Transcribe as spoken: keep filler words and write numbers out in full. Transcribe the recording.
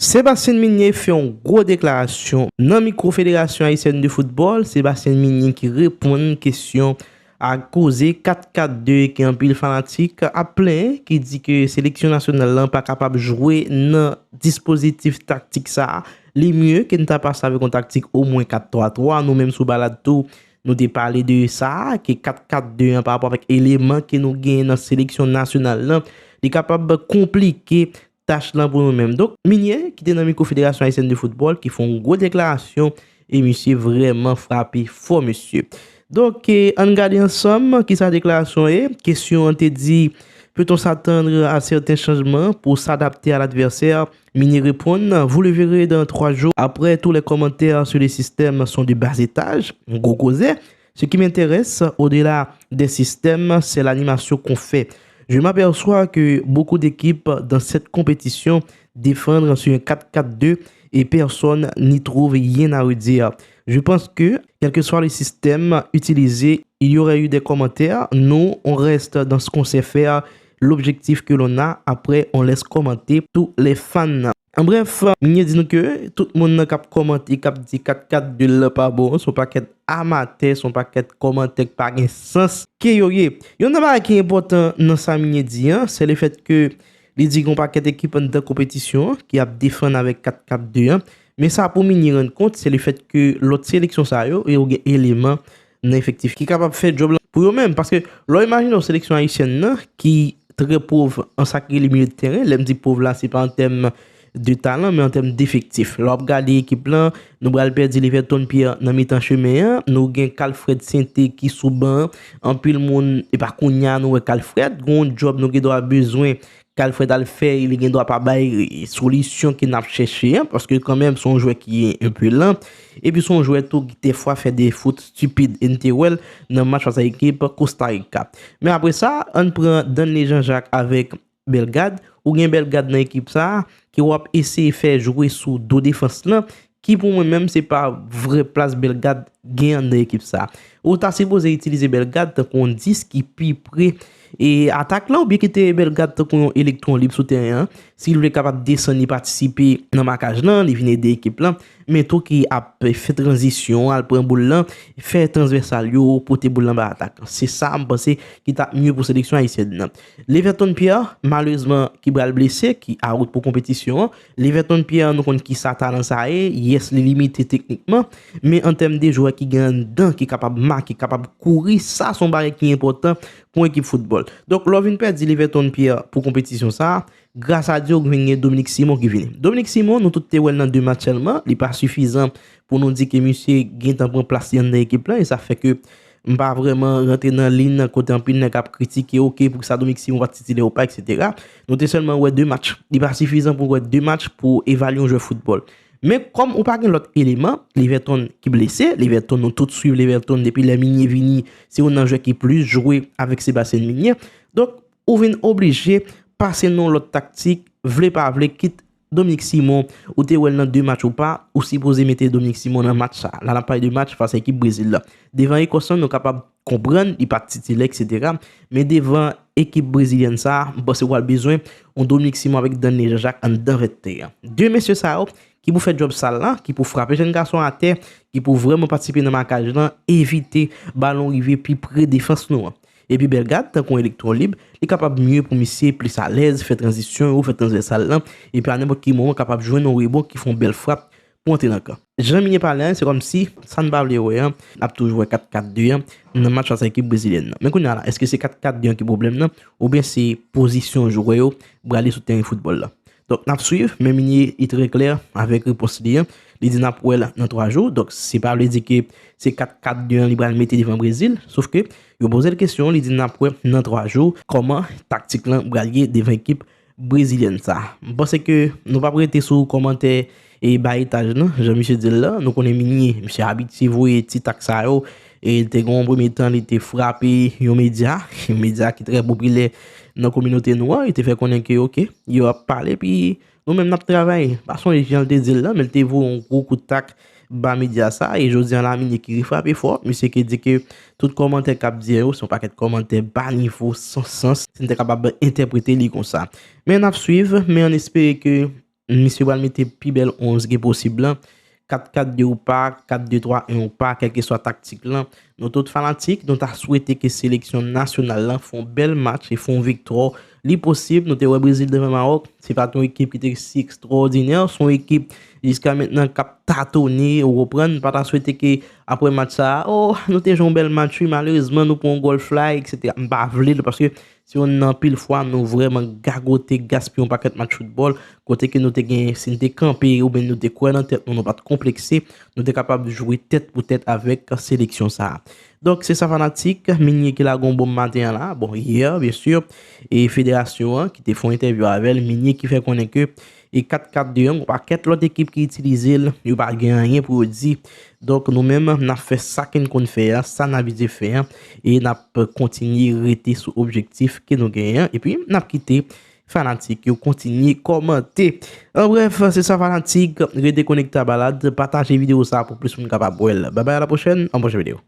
Sébastien Migné fè yon gwo deklarasyon nan mikwo Federasyon Ayisyèn de Foutbòl. Sébastien Migné ki reponn kesyon ak koze kat kat de ke anpil fanatik ap plenyen, ki di ke seleksyon nasyonal lan pa kapab jwe nan dispozitif taktik sa a. Li mye ke n ta pase avèk yon taktik omwen kat twa twa. Nou menm sou Balad tou, nou te pale de sa, ke kat kat de an pa rapò avèk eleman ke nou genyen nan seleksyon nasyonal lan, li kapab konplike tach lan pou nou menm. Donk, Migné, ki te nan mikwo Federasyon Ayisyèn de Foutbòl, ki fè yon gwo deklarasyon, e misye vrèman frape fò, mesye. Donk, eh, ann gade ansanm kisa deklarasyon ye. Kesyon an te di, peut-on s'attendre à certains changements pour s'adapter à l'adversaire? Migné répond, vous le verrez dans trois jours. Après, tous les commentaires sur le système sont de bas étage, gwo kozè. Ce qui m'intéresse, au-delà des systèmes, c'est l'animation qu'on fait. Je m'aperçois que beaucoup d'équipes dans cette compétition défendent sur un quatre quatre deux et personne n'y trouve rien à redire. Je pense que, quel que soit le système utilisé, il y aurait eu des commentaires. Nous, on reste dans ce qu'on sait faire, l'objectif que l'on a. Après, on laisse commenter tous les fans. An brèf, Migné di nou ke tout moun nan k ap kòmante, k ap di kat kat de l pa bon, se yon pakèt amatè, se yon pakèt kòmantè k pa gen sans ke yo ye. Youn nan bagay ki enpòtan nan sa Migné di an, se lefèt ke li di gen yon pakèt ekip anndan konpetisyon an ki ap defann avèk kat kat de an. Men sa pou Migné rann kont, se lefèt ke lòt seleksyon sa yo, yo gen eleman nan efektif ki kapab fè djòb lan pou yo menm. Paske lè w imajine yon seleksyon ayisyèn nan ki trè pòv an sa k rele milye de tèren, lè m di pòv la, se pa an tèm de talan, men an tèm defektif. Lè w ap gade ekip lan, nou pral pèdi Leverton Pierre nan mitan chemen an, nou gen Calfred Sainté ki sou ban an, anpil moun, e pa kounye a nou wè Calfred, gen yon djòb nou gen dwa bezwen Calfred al fè, li gen dwa pa bay solisyon ke n ap chèche an, paske kanmenm se yon jwè ki enpe lan, epi se yon jwè tou ki dèfwa fè de fot stipid, e n te wè l nan match fas a ekip Costa Rica. Men apre sa, ann pran Danley Jean-Jacques avèk Bellegarde, ou gen Bellegarde nan ekip sa a, ke w ap eseye fè jwe sou do defans lan, ki pou mwen menm se pa vrè plas Bellegarde gen anndan ekip sa. Ou ta sipoze itilize Bellegarde tankou yon dis ki pi pre e atak lan, oubyen kite Bellegarde tankou yon elektwon lib sou teren an. Si l vle kapab desann, li patisipe nan makaj lan, li vin ede ekip lan, men tou ki ap fè tranzisyon, al pran boul lan, fè transvèsal yo, pote boul lan ba atak. Se sa m panse ki t ap mye pou seleksyon ayisyèn nan. Leverton Pierre, malerezman, ki pral blese, ki out pou konpetisyon an. Leverton Pierre, nou konn kisa talan sa ye, yes, li limite teknikman, men an tèm de jwè ki gen anndan, ki kapab make, kapab kouri, sa se yon bagay ki enpòtan pou yon ekip foutbòl. Donk, lè w vin pèdi Leverton Pierre pou konpetisyon sa a, gras a Dye, ou vin gen Dominique Simon ki vini. Dominique Simon, nou tout te wè l nan de match sèlman, li pa sifizan pou nou di ke misye gentan pran plas li anndan ekip lan, e sa fè ke m pa vrèman rantre nan liy nan kote anpil nèg ap kritike, oke, poukisa Dominique Simon pa t titilè ou pa, etsetera. Nou te sèlman wè de match. Li pa sifizan pou wè de match pou evalye yon jwè foutbòl. Men kòm ou pa gen lòt eleman, Leverton ki blese, Leverton nou tout swiv Leverton depi lè Migné vini, se youn nan jwè ki plis jwe avèk Sébastien Migné. Donk, ou vin oblije pase nan yon lòt taktik, vle pa vle, kit Dominique Simon, ou te wè l nan de match ou pa, ou sipoze mete Dominique Simon nan match sa. La n ap pale de match fas a ekip Brezil la. Devan Ekòs lan, nou kapab konprann, li pa t titilè, etsetera. Men devan ekip brezilyèn sa, m panse w pral bezwen yon Dominique Simon avèk Danley Jean-Jacques anndan vèt teren an. De mesye sa yo, ki pou fè djòb sal la, ki pou frape jèn gason atè, ki pou vrèman patisipe nan makaj lan, evite balon rive pi pre defans nou an. Epi Bellegarde, tankou yon elektwon lib, li kapab mye pou misye plis alèz, fè tranzisyon yo, fè transvèsal lan, epi a nenpòt ki moman kapab jwenn yon rebon ki fè yon bèl frap pou antre nan kan. Jan Migné pale an, se kòmsi sa n pa vle wè an, n ap toujou wè kat kat de an nan match fas a ekip brezilyèn nan. Men kounye a la, èske se kat kat de an ki pwoblèm nan, oubyen se pozisyon jwè yo brale sou teren foutbòl la? Donk, n ap swiv, men Migné li trè klè avèk repons li an. Li di n ap wè l nan twa jou. Donk, se pa vle di ke se kat kat de an li pral mete devan Brezil. Sof ke yo poze l kesyon, li di n ap wè nan twa jou kòman taktik lan pral ye devan ekip brezilyèn sa. M panse ke nou p ap rete sou kòmantè e ba etaj nan, jan misye di l la. Nou konnen Migné, misye abitye voye ti tak sa yo. E te gen yon premye tan, li te frape yon medya, yon medya ki trè popilè nan kominote nou an. Li te fè konnen ke, oke, yo ap pale, epi nou menm n ap travay. Pa sonje jan l te di l la, men l te voye yon gwo kout tak ba medya sa, e jodi a la, Migné ki refrape fò, misye ki di ke tout kòmantè k ap di yo, se yon pakèt kòmantè ba nivo, san sans, si n te kapab entèprete li konsa. Men n ap swiv, men ann espere ke misye pral mete pi bèl onz ki posib lan. Kat kat de ou pa, kat de twa en ou pa, kèlkeswa taktik lan. Nou tout fanatik, nou ta swete ke seleksyon nasyonal lan fè yon bèl match e fè yon viktwa. Li posib, nou te wè Brezil devan Mawòk, se pa t yon ekip ki te si ekstwòdinè, se yon ekip jiska mentnan k ap tatone, ou konprann, pa ta swete ke apre match sa, oh, nou te jwe yon bèl match, wi, malerezman, nou pran yon gòl fly, et cetera. M pa vle l, paske se youn nan anpil fwa nou vrèman gagote, gaspiye yon pakèt match foutbòl, kote ke nou te gen, si n te kanpe oubyen nou te kwè nan tèt nou, nou pa t konplekse, nou te kapab jwe tèt pou tèt avèk seleksyon sa a. Donk, se sa fanatik, Meunier ki lage yon bonm maten an la, bon, yè, byen si, e federasyon an ki te fè yon entèvyou avè l, Meunier ki fè konnen ke e kat kat de an, yon pakèt lòt ekip ki itilize l, yo pa gen anyen pou yo di. Donk, nou menm, n ap fè sa ke n konn fè a, sa n abitye fè a, e n ap kontinye rete sou objektif ke nou genyen an, epi n ap kite fanatik yo kontinye kòmante. An brèf, se sa fanatik, rete konekte a Balad, pataje videyo sa pou plis moun kapab wè l. Babay, a la pwochèn, an pwochèn videyo.